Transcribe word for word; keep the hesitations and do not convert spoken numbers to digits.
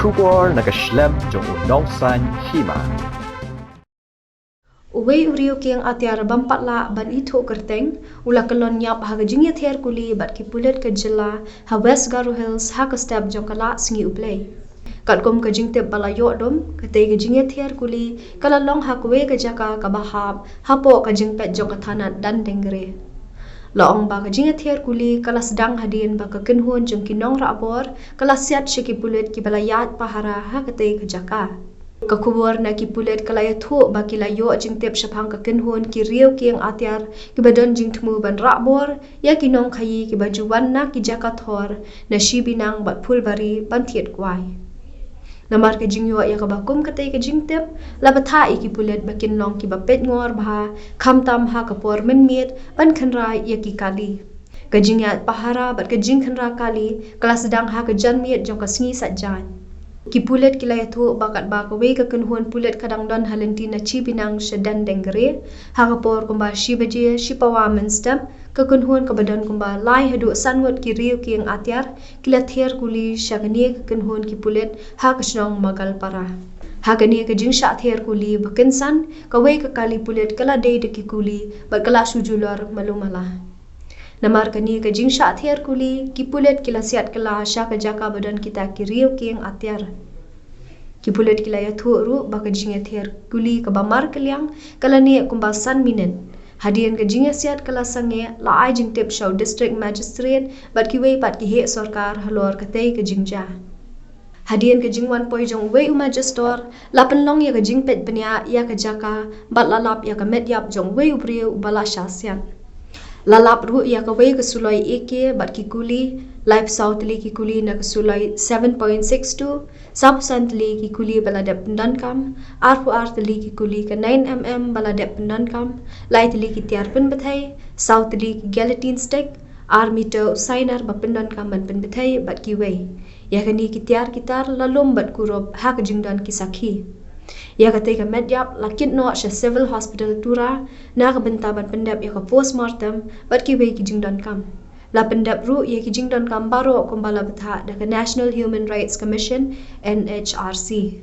Khubor na ka shlem jong u nongsan hima. Uwei u riew kieng atiar bym pat lah ban ithuh kyrteng u la kyllon ïap ha ka jingïathiar kuli bad ki pulit ka jylla ha West Garo Hills ha ka step jong ka Lahsngi U Blei. Katkum ka jingtip ba la ïoh dum, katei ka jingïathiar kuli ka la long ha kawei ka jaka kaba hap hapoh ka jingpeit jong ka thanat Dandengre. La ong ba ka jingïathiar kuli ka la sdang hadien ba ka kynhun jong ki nongrah bor ka la siat sha ki pulit kiba la ïaid pahara ha katei ka jaka. Ka khubor na ki pulit ka la ïathuh ba ki la ïoh jingtip shaphang ka kynhun ki riew kieng atiar kiba don jingthmu ban rah bor ïa ki nongkhaïi kiba ju wan na ki jaka thor na Shibinang bad Phulbari ban thied kwai. Namar ka jingïoh ïa kaba kum katei ka jingtip, la bthah ïa ki pulit ba kin long kiba peitngor bha, khamtam ha ka por mynmiet ban khynra ïa ki kali. Ka jingïaid pahara bad ka jingkhynra kali ka la sdang ha ka janmiet jong ka sngi Saitjaiñ. Ki pulit ki la ïathuh ba katba kawei ka kynhun pulit ka dang don ha lynti na Shibinang sha Dandengre, ha ka por kumba shi baje shi pawa mynstep, ka kynhun kaba don kumba lai haduh san ngut ki riew kieng atiar ki la thiar kuli sha kane ka kynhun ki pulit ha ka shnong Magalpara. Ha kane ka jingshah thiar kuli ba kynsan, kawei ka kali pulit ka la dei da ki kuli bad ka la shu julor malu mala. Namar kane ka jingshah thiar kuli, ki pulit ki la siat kylla sha ka jaka ba don kita ki riew kieng atiar. Ki pulit ki la ïathuh ruh ba ka jingïathiar kuli kaba markylliang ka la neh kumba san minit. Hadien ka jingïasiat ka la sangeh, la ai jingtip sha u District Magistrate bad kiwei pat ki heh sorkar halor katei ka jingjia. Hadien ka jingwan poi jong uwei u Magistrate, la pynlong ïa ka jingpeit bniah ïa ka jaka bad la lap ïa ka met ïap jong uwei u briew uba la shah siat. La lap ruh ïa kawei ka suloi A K bad ki kuli, laiphew saw tylli ki kuli na ka suloi seven point six two, sawphew san tylli ki kuli ba la dep pyndonkam, arphew ar tylli ki kuli ka nine M M ba la dep pyndonkam, lai tylli ki tiar pynbthei, saw tylli ki gelatin stick, ar meter u sainar ba pyndonkam ban pynbthei bad kiwei. Ïa kane ki tiar ki tar la lum bad kurup ha ka jingdon ki sakhi. Ïa katei ka met ïap la kit noh sha Civil Hospital Tura na ka bynta ban pyndep ïa ka postmortem bad kiwei ki jingdonkam. La pyndep ruh ïa ki jingdonkam baroh kumba la bthah da ka National Human Rights Commission, N H R C.